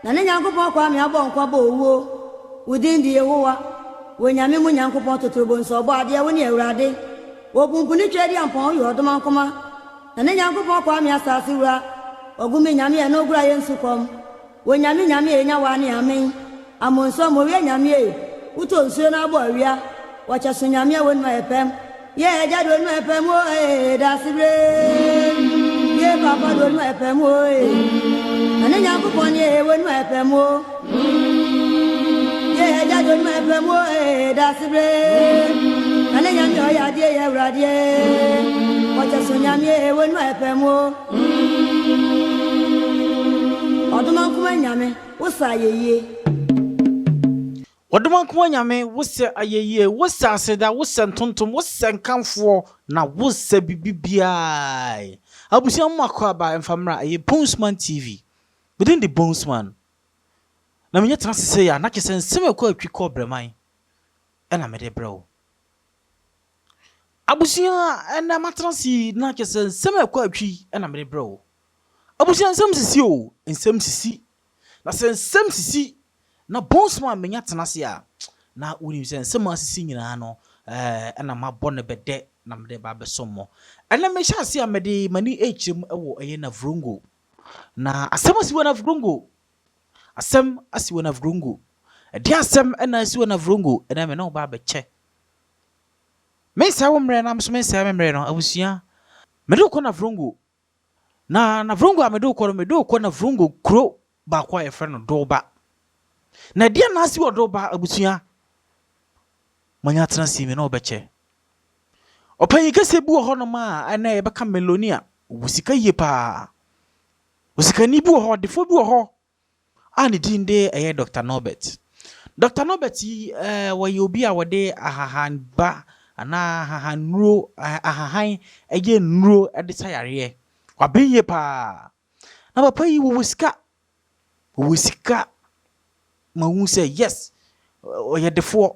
Na ne Nyankopɔn Kwame abɔ nkwa bɔ owuo. Wo din de Yehowa, wo nyame mu Nyankopɔn totorobonso Ɔbɔadeɛ wo ne Awurade. Wɔ pumpuni Tweaduampɔn woyɛ ɔdomankoma. Na ne Nyankopɔn Kwame asase wura. Ɔgu me Nyame ɛno gora yɛ nsu kɔm. Wo Nyame Nyame e nya wa ne amen. Amonso amowie Nyame e. Wotɔ nsuo na abɔ awia. Wɔkyɛ so Nyame a wonuma yɛ pɛm. Yɛ agya de onuma yɛ pɛm o ee dasebre. Yɛ papa de onuma yɛ pɛm o ee. Na ne Nyankopɔn ne ee wonuma yɛ pɛm o. Yɛ agya de onuma yɛ pɛm o ee dasebre. Na ne Nyame ɔyɛ adeɛ yɛ awurade ee. Wɔkyɛ so Nyame ee wonuma yɛ pɛm o. Ɔdomankoma Nyame, wo sɛ ayɛyie. Ɔdomankoma Nyame, wo sɛ ayɛyie, wo sɛ aseda, wo sɛ ntontom, wo sɛ nkamfoɔ, na wo sɛ biribi biara. Abusua mu akɔ aba mfa mmra ɛyɛ Bonesman TV. Me din de Bonesman. Na menyɛ tena ase sei a, na kyerɛ sɛ nsɛm a ɛkɔ atwi kɔ brɛman ɛna mede brɛ wo. Abusua ɛnɛ matena ase yi na kyerɛ sɛ nsɛm a ɛkɔ atwi ɛna mede brɛ wo. Abusua nsɛm sisi o, nsɛm sisi. Na sɛ nsɛm sisi na Bonesman menya tena ase a, na wonim sɛ nsɛm a asisi nyinaa no ɛna mabɔ no bɛdɛ na mede ba abɛsom mo. Ɛnɛ mehyɛ ase a mede m'ani rekyerɛ mu wɔ ɛyɛ Navrongo. Na asɛm asi wɔ Navrongo. Asɛm asi wɔ Navrongo. Ɛdeɛn asɛm na asi wɔ Navrongo? Ɛnɛ me ne wo ba abɛkyɛ. Mensɛe wo mmerɛ na me nso mensɛe me mmerɛ no, abusua. Mede wo kɔ Navrongo. Na Navrongo a mede wo kɔ no, mede wo kɔ Navrongo kuro baako a yɛfrɛ no Doba. Na ɛdeɛn na asi wɔ Doba, abusua? Moanya atena ase me ne wo bɛkyɛ. Ɔpanyin kɛseɛ bi wɔ hɔnom a ɛnɛ yɛbɛka Melonia. Ɔwɔ sika yie paa. Osikani bi wɔ hɔ, ɔdefoɔ bi wɔ hɔ a ne din de ɛyɛ Dɔkta Norbert. Dɔkta Norbert yi, ɛɛ wɔyɛ obi a wɔde ahahanba anaa ahahannuro, ahahan yɛ nnuro de sa yareɛ. Waben yie paa. Na papa yi wɔwɔ sika. Wɔwɔ sika ma wohu sɛ yes, ɔyɛ defoɔ.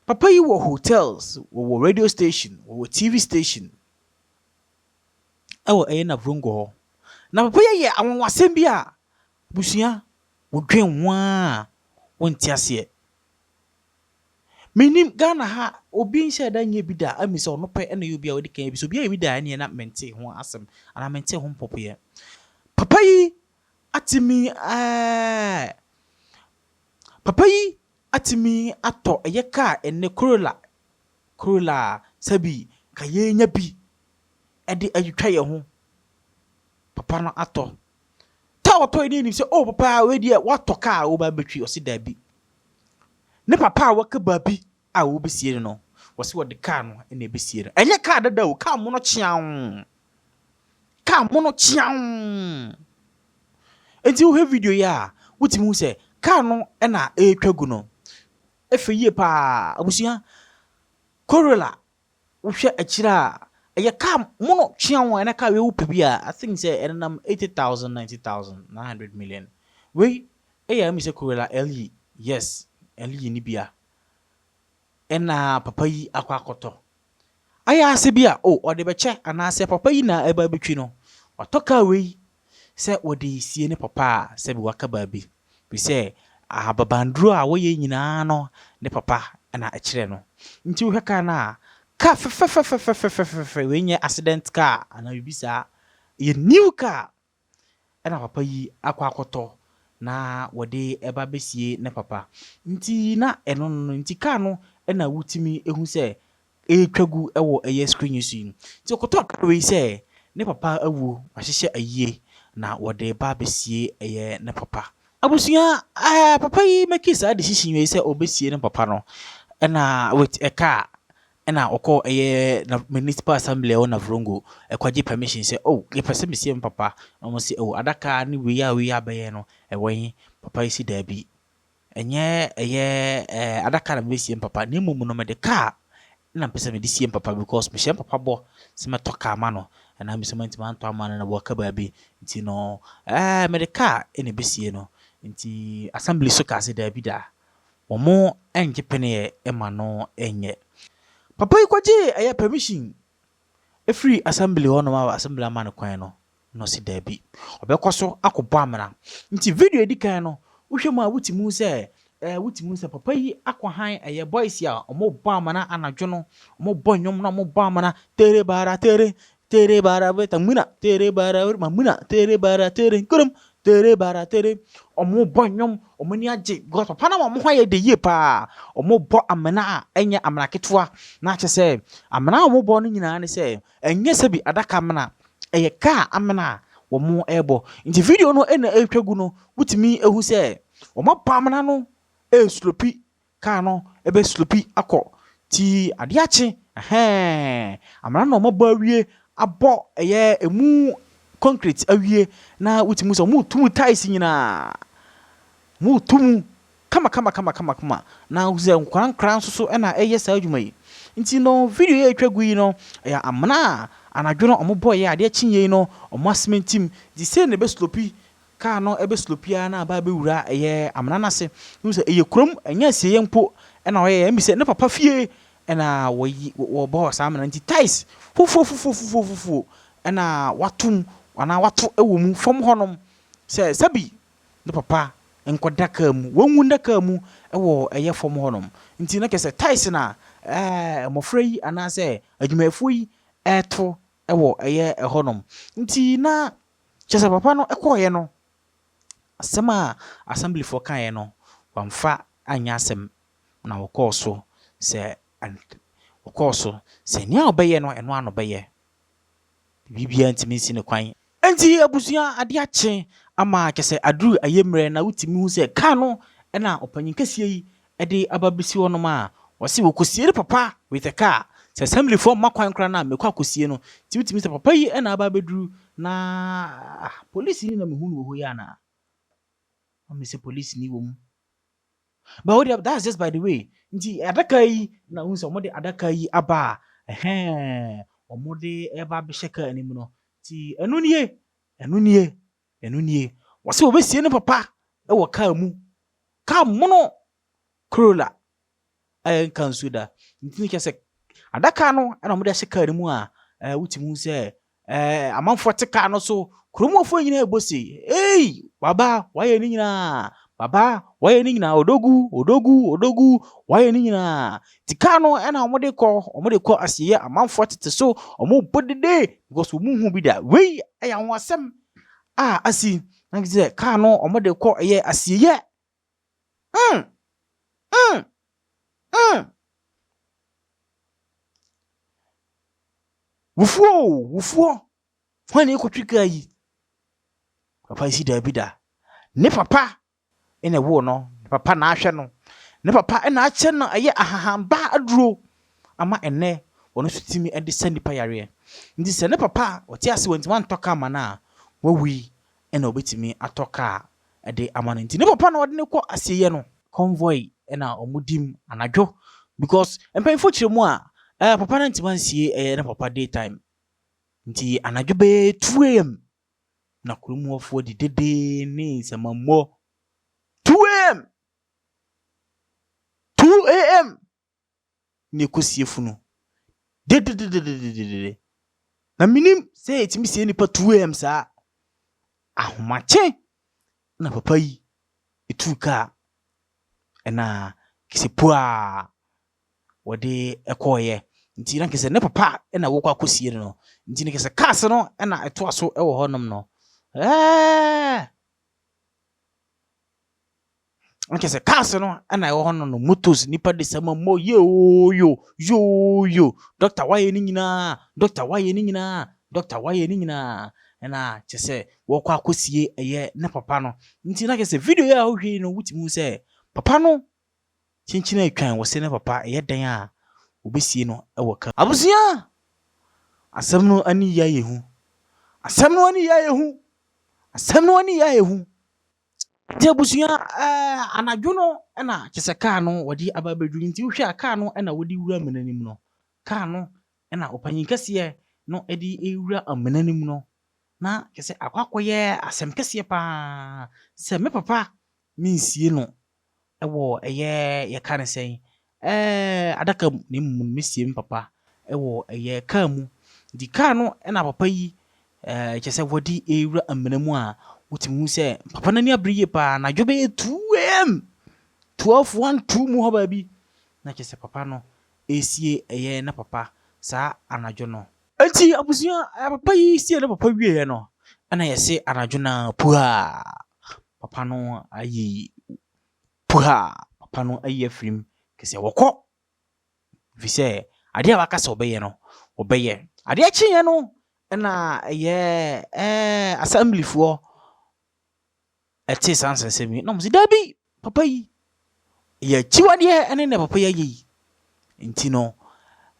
Papa yi wɔ hotels, wɔwɔ radio station, wɔwɔ TV station ɛwɔ ɛyɛ Navrongo hɔ. Na papa yi ayɛ anwanwasɛm bi a abusua wodwen ho ara a wonte aseɛ. Mennim, Ghana ha obi nhyɛɛ da nyɛɛ bi da ami sɛ ɔno pɛ na ɛyɛ obi a wadi kan ayɛ bi. Sɛ obi ayɛ bi da a ɛneɛ na mentee ho asɛm anaa mentee ho mpopoeɛ. Papa yi atumi ɛɛɛ papa yi atumi atɔ ɛyɛ kaa ɛnnɛ Corolla, Corolla a sɛbi nka yɛnya bi de atwitwa yɛn ho. Papa no atɔ. Ta a ɔtɔe no nim sɛ, oh papa wei deɛ woatɔ kaa a woba bɛtwi. Ɔse daabi. Ne papa a waka baabi a wɔbɛsie no no, wɔse wɔde kaa no na ɛbɛsie no. Ɛnyɛ kaa dada o, kaa mono kyeaw. Kaa mono kyeaw. Enti wohwɛ video yi a, wotumi hu sɛ kaa no na ɛretwa gu no. Ɛfɛ yie paa. Abusua, Corolla Wohwɛ akyire a, ɛyɛ car mono tweaw a ɛna car wei wopɛ bi a, I think sɛ ɛnenam 80,000, 90,000, 900 million. Wei ɛyɛ ɛmi sɛ Corolla LE, yes, LE no bi a ɛna papa yi akɔ akɔtɔ. Ayɛ ara sɛ bi a oh ɔde bɛkyɛ anaasɛ papa yi na ɛba abɛtwi no, watɔ car wei sɛ wɔde resie ne papa a sɛbi waka baabi, firi sɛ ababanduro a wɔyɛ nyinaa no ne papa na ɛkyerɛ no. Nti wohwɛ kaa no a, kaa fɛfɛfɛfɛfɛfɛfɛ, wei nyɛ accident car anaa biribi saa, ɛyɛ new car ɛna papa yi akɔ akɔtɔ na wɔde ɛba bɛsie ne papa. Nti na ɛno no, nti kaa no na wotumi hu sɛ ɛretwa gu wɔ ɛyɛ screen yi so yi. Nti ɔkɔtɔɔ car wei sɛ ne papa awu, wahyehyɛ ayie na wɔde reba abɛsie ɛyɛ ne papa. Abusua ɛɛ papa yi make saa decision wei sɛ ɔbɛsie ne papa no ɛna with a car ɛna ɔkɔ ɛyɛ na municipal assembly ɛwɔ Navrongo ɛkɔgye permission sɛ oh yɛpɛ sɛ mesie me papa, na wɔn se oh adaka ne wei a wei abɛyɛ no ɛwɔ he, papa yi se daabi. Ɛnyɛ ɛyɛ eh, adaka na mebɛsie me papa na mmom no mede car na mepɛ sɛ mede sie me papa because mehyɛ me papa bɔ sɛ mɛtɔ car ma no ɛna me sɛ mantumi antɔ ama no na waka baabi nti no eh, mede car na ɛbɛsie no nti assembly so kaa sɛ daabi da wɔn ɛngye peneɛ ɛma no ɛnyɛ. Papa yi kɔgyee ɛyɛ permission ɛfiri assembly hɔ nom a assembly ama no kwan no. Na ɔse daabi, ɔbɛkɔ so akɔbɔ amena. Nti video a ɛdi kan no, wohwɛ mu a wotumi hu sɛ eh, wotumi hu sɛ papa yi akɔhan ɛyɛ boys a wɔbɔ amena anadwo no, wɔbɔ nnwom na wɔbɔ amena, tere bara tere, tere bara beta muna, tere bara mamuna, tere bara tere nkurum, tere bara tere. Wɔbɔ nnwom, wɔn ani agye because papa no ama wɔn ho ayɛ de yie paa. Wɔbɔ amena a ɛnyɛ amena ketewa, na kyerɛ sɛ amena a wɔbɔ no nyinaa ne sɛ Ɛnyɛ sɛbi adaka amena, ɛyɛ kaa amena a wɔrebɔ. Nti video no na ɛretwa gu no, wotumi hu sɛ wɔabɔ amena no reslopi, kaa no bɛslopi akɔ. Nti adeɛ akye, ɛhɛɛ, amena no na wɔabɔ awie, abɔ ɛyɛ ɛmu concrete awie, na wotumi hu sɛ wɔretu mu tiles nyinaa. Wɔretu mu kamakamakamakama, na wohu sɛ nkorankoraa nso so na ɛreyɛ saa adwuma yi. Nti no, video yi a ɛretwa gu yi no, ɛyɛ amena a anadwo no wɔbɔeɛ a adeɛ kyeeɛ yi no, wɔasementi mu. Nti sei na ɛbɛslopi, kaa no bɛslopi ara na aba abɛwura ɛyɛ amena no ase. Wohu sɛ ɛyɛ kurom, ɛnyɛ asieeɛ mpo na wɔyɛeɛ, ɛmbi sɛ ne papa fie na wɔyi wɔbɔɔ saa amena no. Nti tiles fufuo fufuo fufuo fufuo na wɔato mu anaa wɔato wɔ mu fam hɔnom sɛ sɛbi ne papa nkɔda kaa mu, wɔnwu nda kaa mu wɔ ɛyɛ fam hɔnom. Nti na kyerɛ sɛ tiles na ɛɛ mmɔfra yi anaasɛ adwumayɛfoɔ yi reto wɔ ɛyɛ ɛhɔnom. Nti na kyerɛ sɛ papa no kɔeɛ no, asɛm a assemblyfoɔ kaeɛ no, wamfa anyɛ asɛm na wɔkɔɔ so sɛ wɔkɔɔ so sɛ nea ɔbɛyɛ no, ɛno ara na ɔbɛyɛ. Biribiara ntumi nsi no kwan. Enti abusua ade akye ama kyɛ sɛ aduru ayɛ mmerɛ na wotumi hu sɛ car no na ɔpanyin kɛseɛ yi de aba abɛsi hɔnom a wɔse wɔkɔsie ne papa with a car. Sɛ assembly foɔ mma kwan koraa no a mekɔ akɔsie no. Nti wotumi sɛ papa yi na aba abɛduru na ah polisini na mehu no wɔ hɔ yi anaa? Ɔme sɛ polisini wɔ mu. But wo deɛ that's just by the way. Nti adaka yi na wohu sɛ wɔde adaka yi aba a ɛhɛn wɔde ɛba abɛhyɛ kaa no mu no. Nti ɛno nie, ɛno nie, ɛno nie. Wɔsɛ wɔbɛsie ne papa wɔ kaa mu. Kaa mono Corolla a ɛnka nsuo da. Nti no kyerɛ sɛ adaka no na wɔde ahyɛ kaa no mu a wotumi hu sɛ amanfoɔ te kaa no so, kurom hɔfoɔ nyinaa ɛbɔ se, ei, waba, wayɛ ne nyinaa, baba, wayɛ ne nyinaa, odogu, odogu, odogu, wayɛ ne nyinaa. Nti kaa no na wɔde kɔ, wɔde kɔ asieɛ, amanfoɔ tete so, wɔbɔ dede because wɔn hu bi da. Wei ɛyɛ anwonwasɛm a asi, na kyerɛ sɛ kaa no wɔde kɔ ɛyɛ asieɛ. Wufuo o, wufuo. Hwan na ɛkɔtwi kaa yi? Papa yi si daabi da. Ne papa na ɛwoo no, ne papa na ahwɛ no, ne papa na akyɛ no ɛyɛ ahahamba aduro ama ɛnnɛ ɔno nso tumi de sa nnipa yareɛ. Nti sɛ ne papa ɔte ase wantumi antɔ kaa ma no a, wawu yi na ɔbɛtumi atɔ kaa de ama no. Nti ne papa na ɔde no kɔ asieeɛ no. Convoy na wɔn di mu anadwo because mpanyinfoɔ kyerɛ mu a ɛɛ papa no antumi ansie ɛyɛ ne papa day time nti anadwo bɛyɛ 2am na kurom hɔfoɔ de dede ne nsɛmammɔ 2am 2am na ɛkɔsie funu dedededededede na menim sɛ yɛtumi sie nipa 2am saa ahomakye na papa yi tuu kaa ɛna kɛsɛ puaa wɔde kɔɔeɛ nti na kɛsɛ ne papa na wɔkɔ akɔsie no no nti ne kɛsɛ cars no na ɛtoa so wɔ hɔnom no ɛɛ na kyerɛ sɛ cars no na ɛwɔ hɔ no no motos nipa de sɛ ma mmɔ yooyo yooyo dɔkta wayɛ ne nyinaa dɔkta wayɛ ne nyinaa dɔkta wayɛ ne nyinaa ɛna kyerɛ sɛ wɔkɔ akɔsie ɛyɛ ne papa no nti na kyerɛ sɛ video yi a wohwɛ yi no wotumi hu sɛ papa no kyinkyin atwan wɔ se ne papa ɛyɛ dɛn a wɔbɛsie no wɔ ka abusua asɛm no ani yɛ ayɛ hu asɛm no ani yɛ ayɛ hu asɛm no ani yɛ ayɛ hu Nti abusua ɛɛ anadwo no na kyɛ sɛ kaa no wɔde aba abɛduru nti wohwɛ a kaa no na wɔde wura amena no mu no kaa no na ɔpanyin kɛseɛ no de wura amena no mu no na kyɛ sɛ akɔ akɔyɛ asɛm kɛseɛ paa sɛ me papa mensie no wɔ ɛyɛ yɛka no sɛn ɛɛ adaka mu na mmom no mesie me papa wɔ ɛyɛ kaa mu nti kaa no na papa yi Ɛɛ, kyerɛ sɛ wɔde rewura amena mu a, wotumi hu sɛ papa no ani abere yie paa. Anadwo bɛyɛ 2 am, 12, 1, 2 mu hɔ baabi. Na kyerɛ sɛ papa no resie ɛyɛ ne papa saa anadwo no. Enti abusua, papa yi sie ne papa wieɛ no, ɛna yɛse anadwo no ara puhaa, papa no ayi puhaa, papa no ayi afirim, kyerɛ sɛ wɔkɔ. Ɛfiri sɛ adeɛ a waka sɛ ɔbɛyɛ no, ɔbɛyɛ. Adeɛ kyeeɛ no, ɛna ɛyɛ ɛɛ asɛmblifoɔ ɛtee saa nsɛnsɛm yi, na wɔn sɛ daabi, papa yi, ɛyɛ akyiwadeɛ ɛne na papa yi ayɛ yi. Nti no,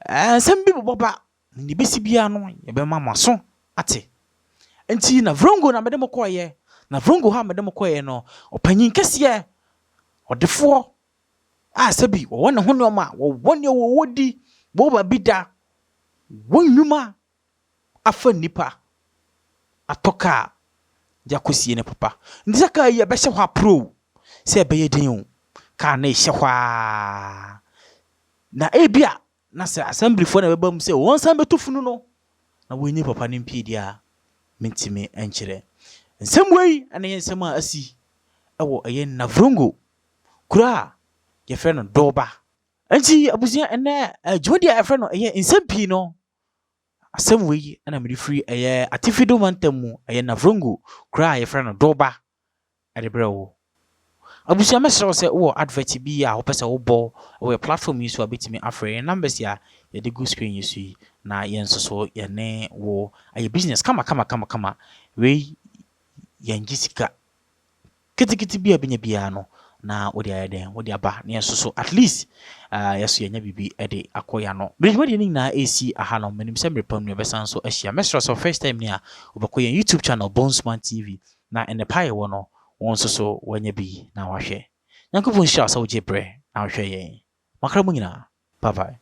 ɛɛ nsɛm bi bobɔ ba, na deɛ ɛbɛsi biara no, yɛbɛma mo aso ate. Nti na Vrongo na mede mo kɔeɛ, na Vrongo hɔ a mede mo kɔeɛ no, ɔpanyin kɛseɛ, ɔdefoɔ, a sɛbi wɔwɔ ne ho nneɛma, wɔwɔ nea wɔwɔ di, wɔwɔ baabi da, wɔn nnwuma afa nnipa atɔ kaa de akɔsie ne papa. Nti sɛ kaa yi ɛbɛhyɛ hɔ aporo o, sɛ ɛbɛyɛ den o, kaa no rehyɛ hɔ ara. Na ebia na sɛ asɛmblifoɔ na ɛbɛba mu sɛ wɔnsan bɛtu funu no na wɔnyi papa no mpie deɛ a, mentumi nkyerɛ. Nsɛm wei na ɛyɛ nsɛm a asi wɔ ɛyɛ Navrongo Kuro a yɛfrɛ no Dɔɔba. Nti abusua ɛnɛ dwumadi a yɛfrɛ no ɛyɛ nsɛm pii no, asɛm wei na mede firi ɛyɛ Atifi-Do mantam mu, ɛyɛ Navrongo kuro a yɛfrɛ no Dɔɔba de brɛ wo. Abusua mɛsrɛ wo sɛ wowɔ advert bi a wopɛ sɛ wobɔ wɔ yɛ platform yi so a bɛtumi afrɛ yɛn numbers yi a yɛde gu screen yi so yi na yɛn nso so yɛne wo ayɛ business kama kama kama kama. Wei yɛngye sika. Ketekete bi a ɛbɛnya biara no na wode ayɛ dɛn? Wode aba na yɛn nso so at least uh, yɛn so yɛanya biribi de akɔ yɛn ano. Mede dwumadie no nyinaa ɛresi aha no, menim sɛ mmerɛ pa mu no yɛbɛsan nso ahyia. Mɛsrɛ sɛ first time ni a wobɛkɔ yɛn YouTube channel Bonesman TV na nnepa a yɛwɔ no wo nso so woanya bi na wahwɛ. Nyankopɔn nhyira wo sɛ wogye berɛ na wohwɛ yɛn. Makra mu nyinaa. Bye bye.